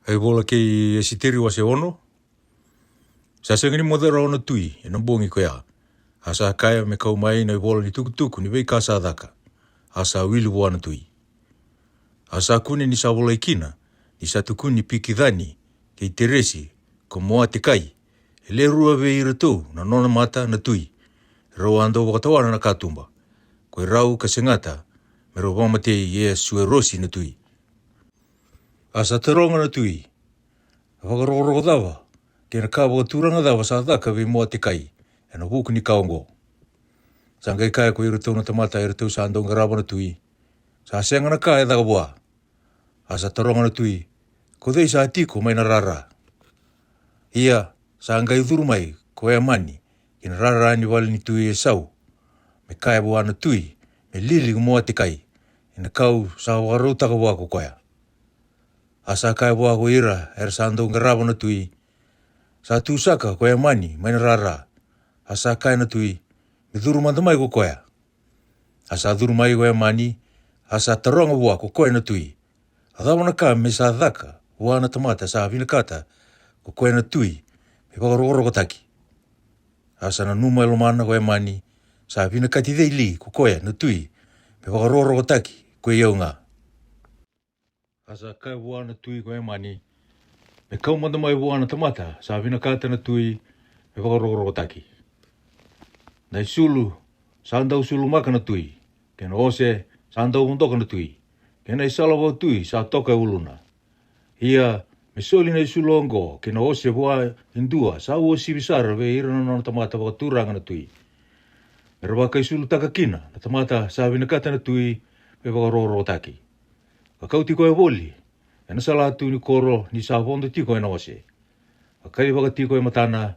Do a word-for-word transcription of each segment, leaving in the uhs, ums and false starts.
Ai vola kei Esiteri wase ono. Sa sega ni moce rawa na tui e na bogi koya, a sa kaya me kau mai na i vola ni tukutuku ni veika sa caka, a sa wili vua na tui. A sa kune ni sa volai kina ni sa tukuni Pikicani kei Teresi ko Moatekai, e le rua vei iratou na nona mata na tui, rau a dau vakatawana na katuba, ko i rau ka segata me rau vakamatei e Asuerosi na tui. A sa taroga na tui, "Na vakarokoroko cava kei na ka vakaturaga cava sa caka vei Moatekai e na vuku ni ka oqo?" Sa qai kaya ko iratou na tamata eratou sa dau qarava na tui, "Sa sega na ka e caka vua." A sa taroga na tui, "Ko cei sa tiko mai na rara?" Ia sa qai curu mai ko Emani ki na rara ni vale ni tui e sau, me kaya vua na tui me lili ko Moatekai e na kau sa vakarautaka vua ko koya. A sa kaya vua ko ira era sa dau qarava na tui, "Sa tu saka ko Emani mai na rara." A sa kaya na tui, "Me curu mada mai ko koya." A sa curu mai ko Emani, a sa taroga vua ko koya na tui, "A cava na ka me sa caka vua na tamata sa vinakata ko koya na tui me vakarokorokotaki?" A sa nanuma e lomana ko Emani, "Sa vinakati cei li ko koya na tui me vakarokorokotaki ko i au ga?" A sa kaya vua na tui ko Emani, "Me kau mada mai vua na tamata sa vinakata na tui me vakarokorokotaki." Na isulu sa dau sulumaka na tui, kei na ose sa dau vodoka na tui, kei na isala vakatui sa toka e uluna. Ia me soli na isulu oqo kei na ose vua e dua sa uasivi sara vei ira na nona tamata vakaturaga na tui, me ra vakaisulutaka kina na tamata sa vinakata na tui me vakarokorokotaki, ka kauti koya voli e na salatu ni koro ni sa vodo tiko e na ose, ka kaci vakatiko e matana,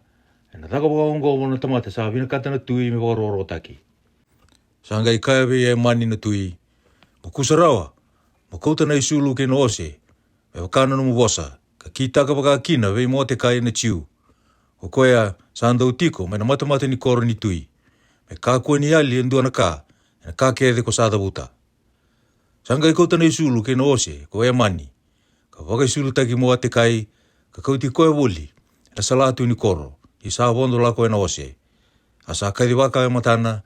e na caka vakaoqo vua na tamata sa vinakata na tui me vakarokorokotaki. Sa qai kaya vei Emani na tui, "Mo kusa rawa, mo kauta na isulu kei na ose, me vaka na nomu vosa, ka kitaka vaka kina vei Moatekai na Jiu, ko koya sa dau tiko mai na matamata ni koro ni tui, me kakua ni yali e dua na ka e na ka kece ko sa cavuta." Sa qai kauta na isulu kei na ose ko Emani, ka vakaisulutaki Moatekai, ka kauti koya voli e na salatu ni koro ni sa vodo lako e na ose, a sa kaci vaka e matana,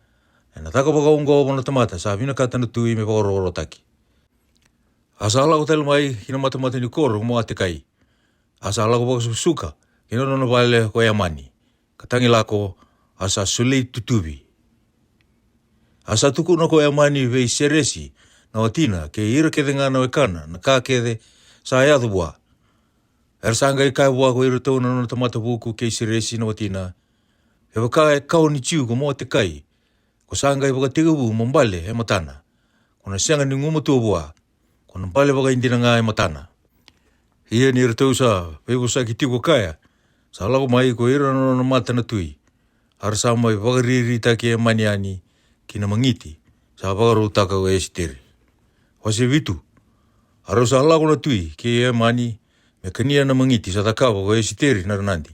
e na caka vakaoqo vua na tamata sa vinakata na tui me vakarokorokotaki. A sa lako tale mai ki na matamata ni koro ko Moatekai, a sa lako vakasukusuka ki na nona vale ko Emani, ka tagi lako, a sa solei tutuvi. A sa tukuna ko Emani vei Seresi na watina kei ira kece ga na wekana na ka kece sa yaco vua. Era sa qai kaya vua ko iratou na nona tamata vuku kei Seresi na watina, "Kevaka e kawa ni Jiu ko Moatekai, ko sa qai vakatekivu mo bale e matana, ko na sega ni gumatua vua, ko na bale vakaidina ga e matana." Ia ni ratou sa veivosaki tiko kaya, sa lako mai ko ira na nona mata na tui, a ra sa mai vakariritaki Emani yani ki na magiti sa vakarautaka ko Esiteri. Wase vitu. A rau sa lako na tui kei Emani me kania na magiti sa cakava ko Esiteri na ranadi.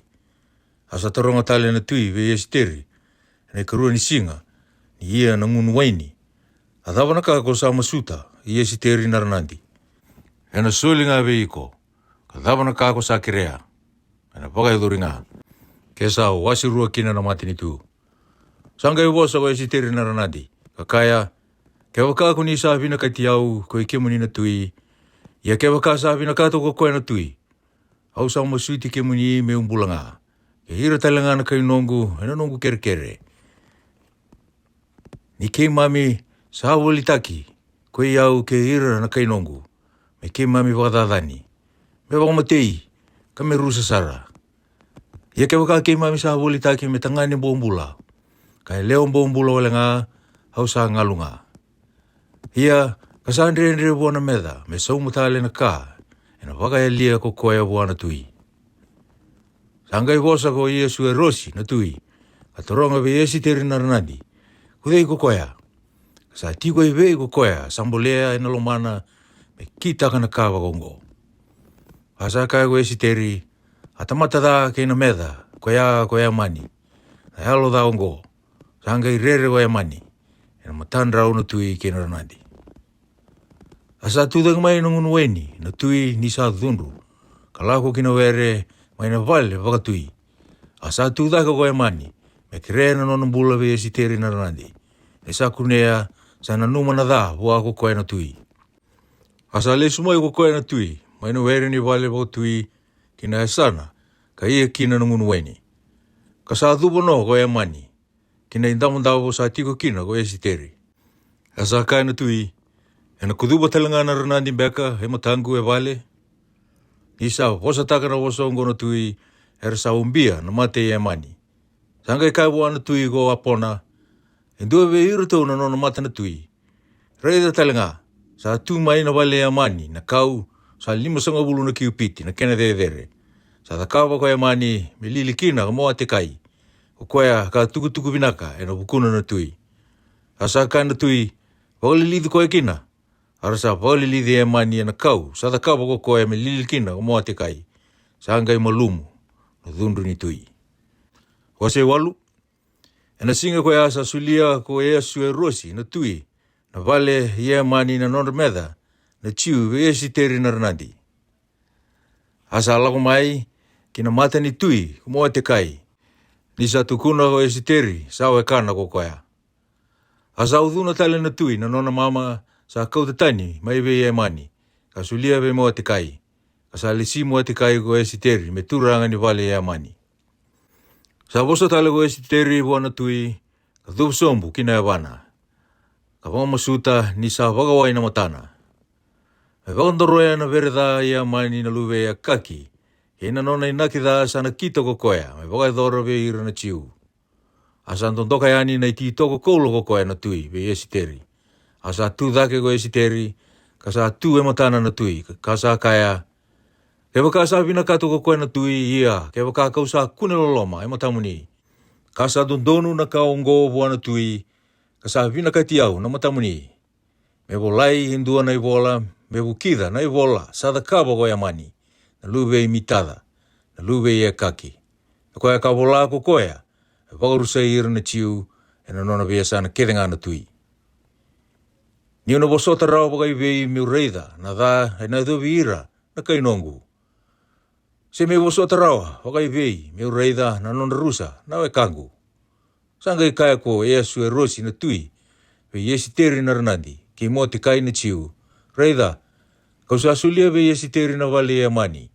A sa taroga tale na tui vei Esiteri e na ikarua ni siga ni ia na gunu waini, "A cava na ka ko sa masuta, i Esiteri na ranadi? E na soli ga vei iko, ka cava na ka ko sa kerea, e na vakayacori ga." Ke sa wase rua kina na matanitu. Sa qai vosa ko Esiteri na ranadi, ka kaya, "Kevaka ko ni sa vinakati au ko i kemuni na tui, ia kevaka sa vinakata ko koya na tui, au sa masuti kemuni me'u bula ga, kei ira tale ga na kai noqu e na noqu kerekere. Ni keimami sa volitaki ko i au kei ira na kai noqu, me keimami vakacacani, me vakamatei, ka me rusa sara. Ia kevaka keimami sa volitaki me tagane bobula, ka yalewa bobula wale ga, au sa galu ga. Ia ka sa dredre vua na meca me sauma tale na ka e na vakayalia ko koya vua na tui." Sa qai vosa ko Asuerosi na tui, ka taroga vei Esiteri na ranadi, "Ko cei ko koya? Ka sa tiko e vei ko koya sa bolea e na lomana me kitaka na ka vakaoqo?" A sa kaya ko Esiteri, "A tamata ca kei na meca koya ko Emani, na yalo ca oqo." Sa qai rere ko Emani e na matadrau na tui kei na ranadi. A sa tu cake mai na gunu waini na tui ni sa cudru, ka lako ki na were mai na vale vakatui. A sa tu cake ko Emani me kerea na nona bula vei Esiteri na ranadi, ni sa kunea sa nanuma na ca vua ko koya na tui. A sa lesu mai ko koya na tui mai na were ni vale vakatui ki na yasana ka ia kina na gunu waini. Ka sa cuva no ko Emani ki na idavodavo sa tiko kina ko Esiteri. A sa kaya na tui, ena kucuva tale ga na ranadi beka e mataqu e vale? Ni sa vosataka na vosa oqo na tui, era sa ubia na mata i Emani. Sa qai kaya vua na tui ko Apona, e dua vei iratou na nona mata na tui, raica tale ga, sa tu mai na vale i Emani na kau sa limasagavulu na kiupiti na kena cecere, sa cakava ko Emani me lili kina ko Moatekai, ko koya ka tukutuku vinaka ena vukuna na tui. A sa kaya na tui, vakalilici koya kina. A ra sa vakalilici Emani ena kau sa cakava ko koya me lili kina ko Moatekai. Sa qai malumu na cudru ni tui. Wase walu. Ena siga koya sa solia ko Easuerosi na tui na vale i Emani na nodra meca na Jiu vei Esiteri na ranadi. A sa lako mai ki na mata ni tui ko Moatekai, ni sa tukuna ko Esiteri sa wekana ko koya. A sa ucuna tale na tui na nona mama sa kauta tani mai vei Emani, ka solia vei Moatekai. Ka sa lesi Moatekai ko Esiteri me turaga ni vale i Emani. Sa vosa tale ko Esiteri vua na tui, ka cuva sobu ki na yavana, ka vakamasuta ni sa vakawai na matana. Me vakadoroya na vere ca i Emani na luve i Akaki, kei na nona inaki ca sa nakita ko koya me vakayacora vei ira na Jiu. A sa dodoka yani na ititoko koula ko koya na tui vei Esiteri. A sa tu cake ko Esiteri, ka sa tu e matana na tui, ka sa kaya, kevaka sa vinakata ko koya na tui, ia kevaka kau sa kune loloma e matamuni, ka sa dodonu na ka oqo vua na tui, ka sa vinakati au na matamuni, me volai e dua na ivola me vukica na ivola sa cakava ko Emani na luve i Mitaca, na luve i Ekaki, e koya ka vola ko koya e vakarusai ira na Jiu ena nona veiyasana kece ga na tui. Niu na vosota rawa vakaivei me'u raica na ca ena yacovi ira na kai noqu? Se me'u vosota rawa vakaivei me'u raica na nodra rusa na wekaqu? Sa qai kaya ko Easuerosi na tui vei Esiteri na ranadi kei Moatekai na Jiu, raica, kau sa solia vei Esiteri na vale i Emani.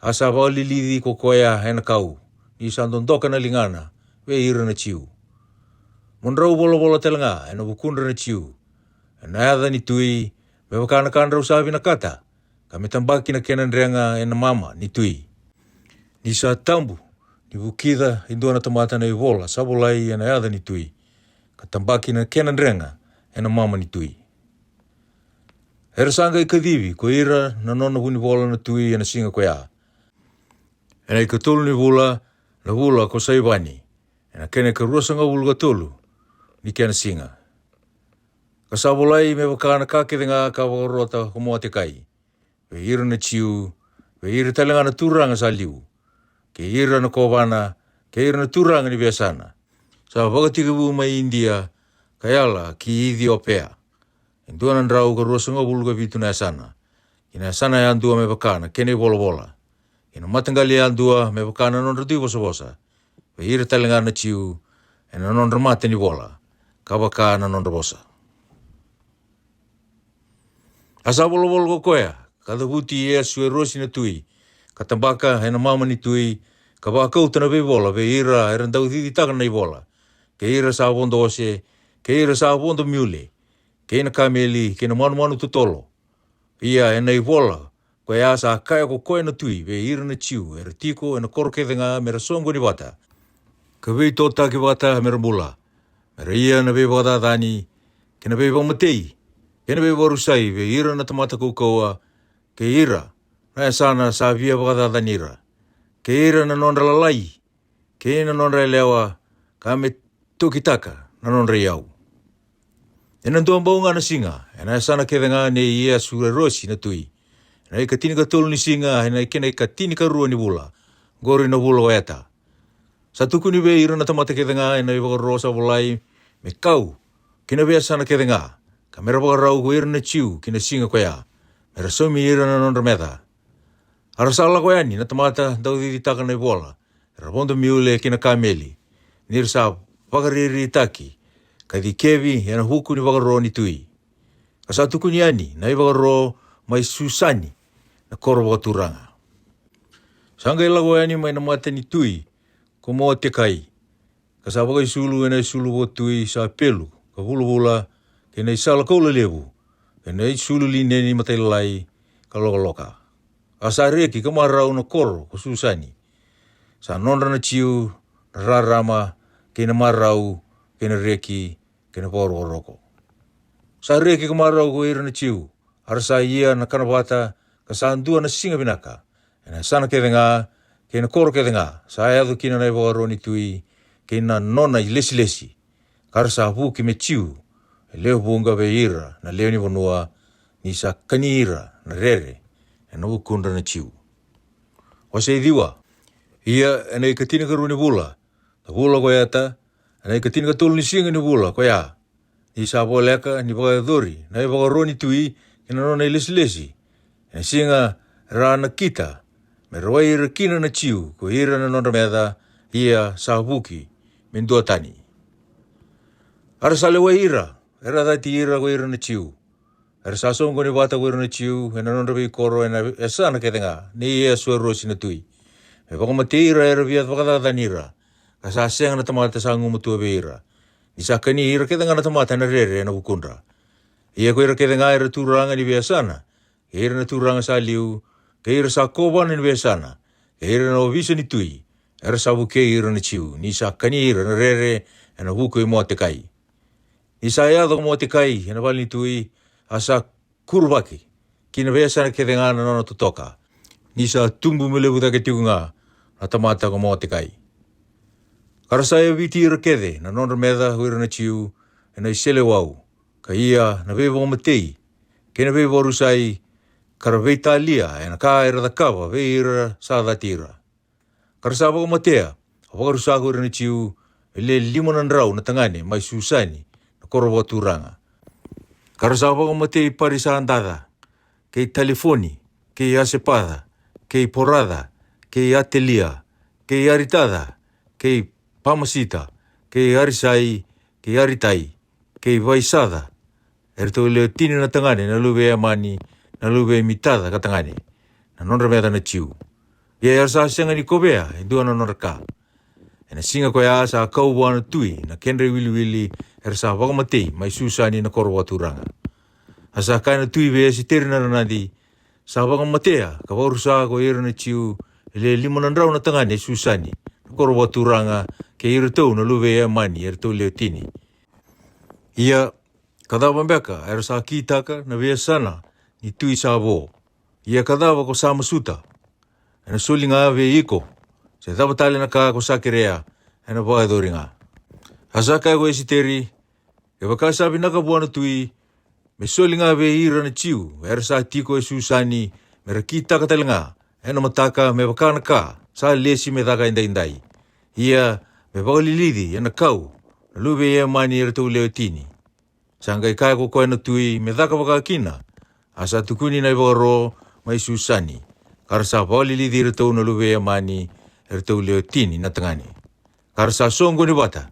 A sa vakalilici ko koya ena kau, ni sa dodoka na ligana vei ira na Jiu. Mo drau volavola tale ga ena vukudra na Jiu ena yaca ni tui, me vaka na ka drau sa vinakata, ka me tabaki na kena drega ena mama ni tui. Ni sa tabu ni vukica e dua na tamata na ivola sa volai ena yaca ni tui, ka tabaki na kena drega ena mama ni tui. Era sa qai kacivi ko ira na nona vunivola na tui ena siga koya, ena ikatolu ni vula, na vula ko Saivani, ena kena ikaruasagavulu ka tolu ni kena siga. Ka sa volai me vaka na ka kece ga ka vakarota ko Moatekai vei ira na Jiu, vei ira tale ga na turaga sa liu, kei ira na kovana, kei ira na turaga ni veiyasana sa vakatekivu mai Idia ka yala ki Iciopea, e dua na drau ka ruasagavulu ka vitu na yasana, kei na yasana yadua me vaka na kena ivolavola, kei na mataqali yadua me vaka na nodra dui vosavosa, vei ira tale ga na Jiu ena nodra mata ni vola, ka vaka na nodra vosa. A sa volavola ko koya ka cavuti Easuerosi na tui, ka tabaka ena mama ni tui, ka vakauta na veivola vei ira era dau cicitaka na ivola, kei ira sa vodo ose, kei ira sa vodo miule, kei na kameli, kei na manumanu totolo. Ia ena ivola koya sa kaya ko koya na tui vei ira na Jiu era tiko ena koro kece ga me ra soqoni vata, ka veitotaki vata me ra bula, me ra ia na veivakacacani, kei na veivakamatei, kei na veivakarusai vei ira na tamata kaukauwa, kei ira na yasana sa via vakacacani ira, kei ira na nodra lalai, kei na nodra yalewa, ka me tokitaka na nodra iyau. Ena dua bau ga na siga ena yasana kece ga nei Easuerosi na tui, ena ikatinikatolu ni siga ena kena ikatinikarua ni vula, qori na vula o Eta, sa tukuni vei ira na tamata kece ga ena ivakaro sa volai me kau ki na veiyasana kece ga, ka me ra vakarau ko ira na Jiu ki na siga koya, me ra saumi ira na nodra meca. A ra sa lako yani na tamata dau cicitaka na ivola, era vodo miule kei na kameli, ni ra sa vakaririitaki ka cikevi ena vuku ni vakaro ni tui. Ka sa tukuni yani na ivakaro mai Susani, na koro vakaturaga. Sa qai lako yani mai na mata ni tui ko Moatekai, ka sa vakaisulu ena isulu vakatui sa pelu ka vulavula, kei na isala kau lelevu, kei na isulu lineni matailalai ka lokaloka. A sa reki ka marau na koro ko Susani. Sa nodra na Jiu na rarama, kei na marau, kei na reki, kei na vakarokoroko. Sa reki ka marau ko ira na Jiu, a ra sa ia na kanavata, ka sa dua na siga vinaka. Ena yasana kece ga, kei na koro kece ga, sa yaco kina na ivakaro ni tui, kei na nona ilesilesi, ka ra sa vuki me Jiu e lewe vuqa vei ira na lewe ni vanua, ni sa kani ira na rere ena vukudra na Jiu. Wase ciwa. Ia ena ikatinikarua ni vula, na vula ko Eta, ena ikatinikatolu ni siga ni vula ko ya, ni sa voleka ni vakayacori na ivakaro ni tui kei na nona ilesilesi, ena siga era a nakita me rawai ira kina na Jiu ko ira na nodra meca, ia sa vuki me duatani. A ra sa lewai ira era cati ira ko ira na Jiu. Era sa soqoni vata ko ira na Jiu ena nodra veikoro ena yasana kece ga nei Asuerosi na tui, me vakamatei ira era via vakacacani ira, ka sa sega na tamata sa gumatua vei ira, ni sa kani ira kece ga na tamata ena rere ena vukudra. Ia ko ira kece ga era turaga ni veiyasana, kei ira na turaga sa liu, kei ira sa kovana ni veiyasana, kei ira na ovisa ni tui, era sa vukei ira na Jiu, ni sa kani ira na rere ena vuku i Moatekai. Ni sa yaco ko Moatekai ena vale ni tui, a sa kuruvaki ki na veiyasana kece ga na nona totoka, ni sa tubu me levu cake tiko ga na tamata ko Moatekai. Ka ra sa yaviti ira kece na nodra meca ko ira na Jiu ena iseleiwau, ka ia na veivakamatei kei na veivakarusai, ka ra veitalia ena ka era cakava vei ira sa cati ira. Ka ra sa vakamatea ka vakarusa ko ira na Jiu e le lima na drau na tagane mai Susani, na koro vakaturaga. Ka ra sa vakamatei Parisadaca, kei Talifoni, kei Asepaca, kei Poraca, kei Atelia, kei Aritaca, kei Pamasita, kei Arisai, kei Aritai, kei Vaisaca, eratou lewe tini na tagane na luve i Emani, na luve i Mitaca ka tagane, na nodra meca na Jiu. Ia era sa sega ni kovea e dua na nodra ka. Ena siga ko ya sa kau vua na tui na kedra iwiliwili era sa vakamatei mai Susani, na koro vakaturaga. A sa kaya na tui vei Esiteri na Ranadi, sa vakamatea ka vakarusa ko ira na Jiu e le lima na drau na tagane e Susani, na koro vakaturaga, kei iratou na luve i Emani, eratou lewe tini. Ia ka cava beka era sa kitaka na veiyasana ni tui sa vo? Ia ka cava ko sa masuta? Ena soli ga vei iko, se cava tale na ka ko sa kerea, ena vakayacori ga. A sa kaya ko Esiteri, kevaka sa vinaka vua na tui, me soli ga vei ira na Jiu era sa tiko e Susani, me ra kitaka tale ga ena mataka me vaka na ka sa lesi me caka edaidai. Ia me vakalilici ena kau na luve i Emani, eratou lewe tini. Sa qai kaya ko koya na tui me caka vakakina. A sa tukuni na ivakaro mai Susani, ka ra sa vakalilici iratou na luve i Emani, eratou lewe tini na tagane. Ka ra sa soqoni vata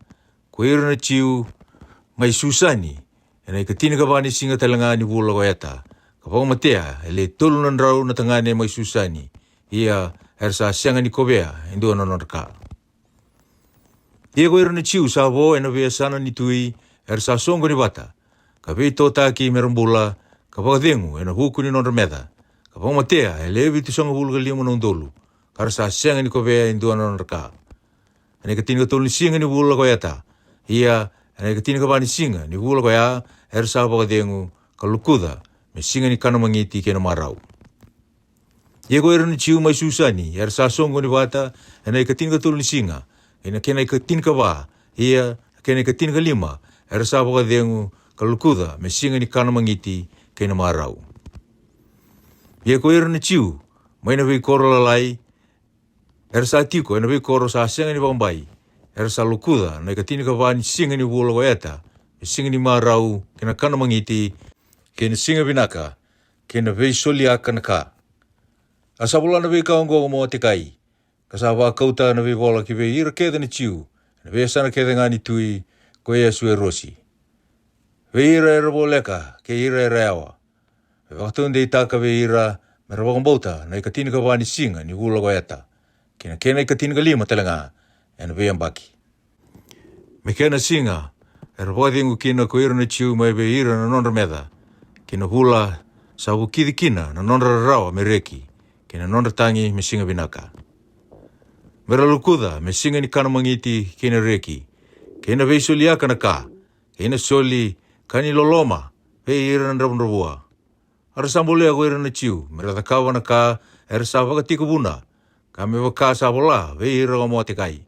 ko ira na Jiu mai Susani, ena ikatinikava ni siga tale ga ni vula ko Eta, ka vakamatea e le tolu na drau na tagane mai Susani. Ia era sa sega ni kovea e dua na nodra ka. Ia ko ira na Jiu sa vo ena veiyasana ni tui era sa soqoni vata, ka veitotaki me ra bula, ka vakacegu ena vuku ni nodra meca, ka vakamatea e le vitusagavulu ka lima na udolu, ka ra sa sega ni kovea e dua na nodra ka. Ena ikatinikatolu ni siga ni vula ko Eta, ia ena ikatinikava ni siga ni vula ko ya, era sa vakacegu ka lokuca me siga ni kana magiti kei na marau. Ia ko ira na Jiu mai Susani era sa soqoni vata ena ikatinikatolu ni siga, ena kena ikatinikava, ia na kena ikatinikalima era sa vakacegu ka lokuca me siga ni kana magiti kei na marau. Ia ko ira na Jiu mai na veikoro lalai era sa tiko ena veikoro sa sega ni vakabai, era sa lokuca na ikatinikava ni siga ni vula ko Eta me siga ni marau kei na kana magiti, kei na siga vinaka, kei na veisoliaka na ka. A sa vola na veika oqo ko Moatekai, ka sa vakauta na veivola ki vei ira kece na Jiu e na veiyasana kece ga ni tui ko Easuerosi, vei ira era voleka kei ira era yawa, me vakataudeitaka vei ira me ra vakabauta na ikatinikava ni siga ni vula ko Eta, kei na kena ikatinikalima tale ga e na veiyabaki. Me kena siga era vakacegu kina ko ira na Jiu mai vei ira na nodra meca, kei na vula sa vukici kina na nodra rarawa me reki, kei na nodra tagi me siga vinaka. Me ra lokuca me siga ni kana magiti kei na reki, kei na veisoliyaka na ka, kei na soli ka ni loloma vei ira na dravudravua. A ra sa bolea ko ira na Jiu me ra cakava na ka era sa vakatikivuna, ka me vaka sa vola vei ira ko Moatekai.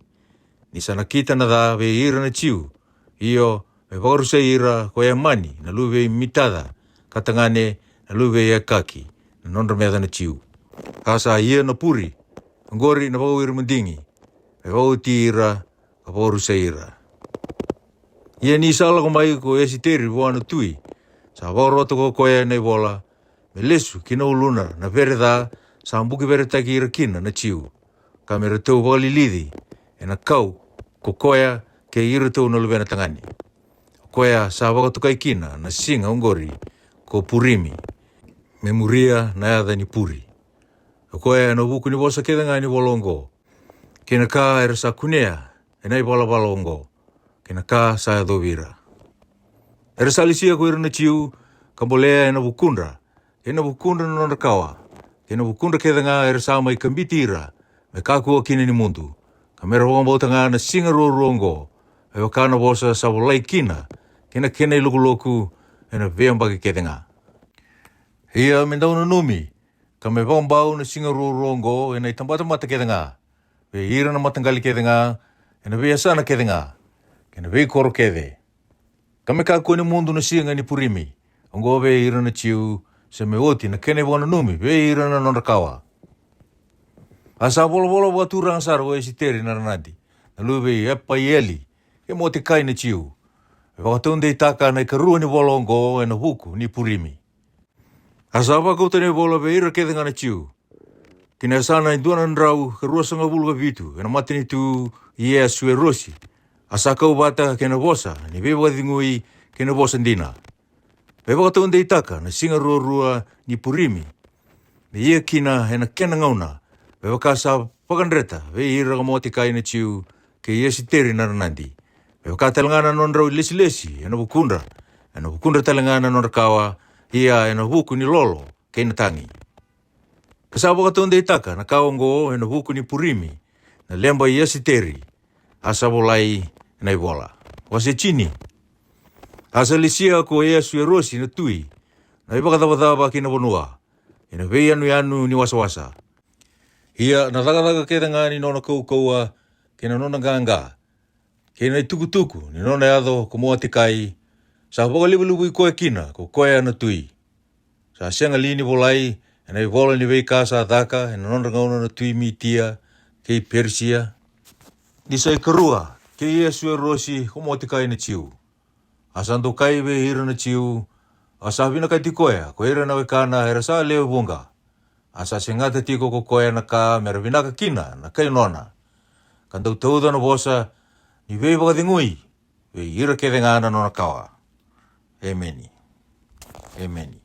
Ni sa nakita na ca vei ira na Jiu, io, me vakarusai ira ko Emani na luve i Mitaca, ka tagane na luve i Ekaki, na nodra meca na Jiu. A sa ia na Puri, oqori na vakawiri madigi, me vakaoti ira, ka vakarusai ira. Ia ni sa lako mai ko Esiteri vua na tui, sa vakarota ko koya e na ivola, me lesu ki na uluna na vere ca sa bukiveretaki ira kina na Jiu, ka me ratou vakalilici e na kau ko koya kei iratou na luvena tagane. O koya sa vakatokai kina na siga oqori ko Purimi, me muria na yaca ni Puri. O koya e na vuku ni vosa kece ga ni vola oqo, kei na ka era sa kunea e na ivalavala oqo, kei na ka sa yacovi ira. Era sa lesia ko ira na Jiu, ka bolea e na vukudra, kei na vukudra na nodra kawa, kei na vukudra kece ga era sa mai kabiti ira, me kakua kina ni mudu, ka me ra vakabauta ga na siga ruarua oqo, me vaka na vosa sa volai kina, kei na kena ilokuloku e na veiyabaki kece ga. Ia me dau nanumi, ka me vakabau na siga ruarua oqo e na itabatamata kece ga, vei ira na mataqali kece ga, e na veiyasana kece ga, kei na veikoro kece. Ka me kakua ni mudu na siga ni Purimi oqo vei ira na Jiu, se me oti na kena ivakananumi vei ira na nodra kawa. A sa volavola vakaturaga sara ko Esiteri na Ranadi, na luve i Epaieli, kei Moatekai na Jiu, me vakataudeitaka na ikarua ni vola oqo e na vuku ni Purimi. A sa vakauta na ivola vei ira kece ga na Jiu, ki na yasana e dua na drau ka ruasagavulu ka vitu e na matanitu i Easuerosi, a sa kau vata kei na vosa ni veivakacegui kei na vosa dina, me vakataudeitaka na siga ruarua ni Purimi, me ia kina e na kena gauna, me vaka sa vakadreta vei ira ko Moatekai na Jiu, kei Esiteri na Ranadi, me vaka tale ga na nodrau ilesilesi e na vukudra, e na vukudra tale ga na nodra kawa, ia e na vuku ni lolo kei na tagi. Ka sa vakataudeitaka na ka oqo e na vuku ni Purimi, na leba i Esiteri, a sa volai e na ivola. Wase tini. A sa lesia ko Easuerosi na tui na ivakacavacava ki na vanua, e na veiyanuyanu ni wasawasa. Ia na cakacaka kece ga ni nona kaukauwa, kei na nona qaqa, kei na itukutuku ni nona yaco ko Moatekai, sa vakalevulevui koya kina ko koya na tui. Sa sega li ni volai e na ivola ni veika sa caka e na nodra gauna na tui Mitia kei Perisia? Ni sa ikarua kei Easuerosi ko Moatekai na Jiu, a sa dokai vei ira na Jiu, a sa vinakati koya ko ira na wekana era sa lewe vuqa. A sa segata tiko ko koya na ka me ra vinaka kina na kai nona, ka dau tauca na vosa ni veivakacegui vei ira kece ga na nona kawa. Emeni. Emeni.